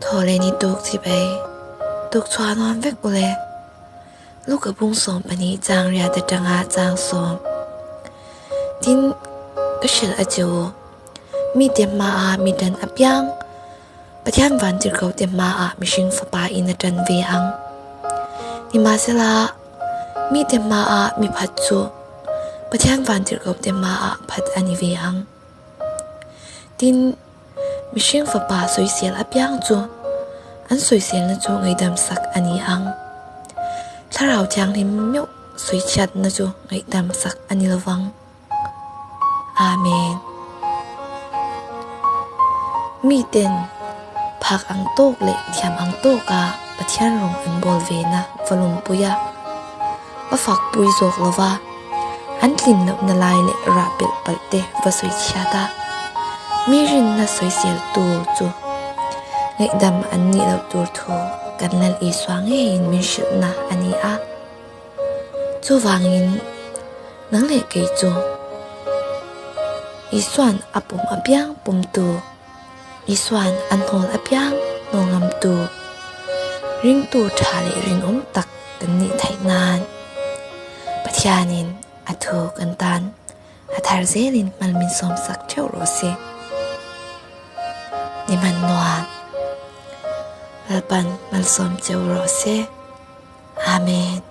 Thaw leh ni tuk chi bei. Tuk chhuah nuam vek ule. Luka bung 12 chang riat atanga chang sawm. Tin, ka hrilh a che u, mite hmaah mi tan apiang, Pathian vantirhkohte hmaah mihring fapa in a tan ve ang. Nimahsela, mite hmaah mi phat chu Pathian vantirhkohte hmaah phat a ni ve ang. Tin, mihring fapa sawisel apiang chu an sawiselna chu ngaihdam sak a ni ang. Thlarau Thianghlim meuh sawichhiatna chu ngaihdam sak a ni lovang. Amen. Miten phak ang tawk leh thiam ang tawka Pathian rawng an bawl ve na va lawmpui a, va fakpui zawk lova an tlin lohna lai leh rah pelh palh te va sawi chhiat a, mi rinna sawiseltu chu ngaihdam an nih loh tur thu kan Lal Isua ngeiin min hrilhna a ni a. Chuvangin nang leh kei chu Isua'n a pum apiang pumtu, Isua'n a hnawl apiang hnawl ngamtu, ringtu tha leh rinawm tak kan nih theih nan Pathianin a thu kan tan a thar zelin hmal min sawmsak theuh rawh se. Ni hman nuam Lalpan malsawm cheu rawh se. Amen.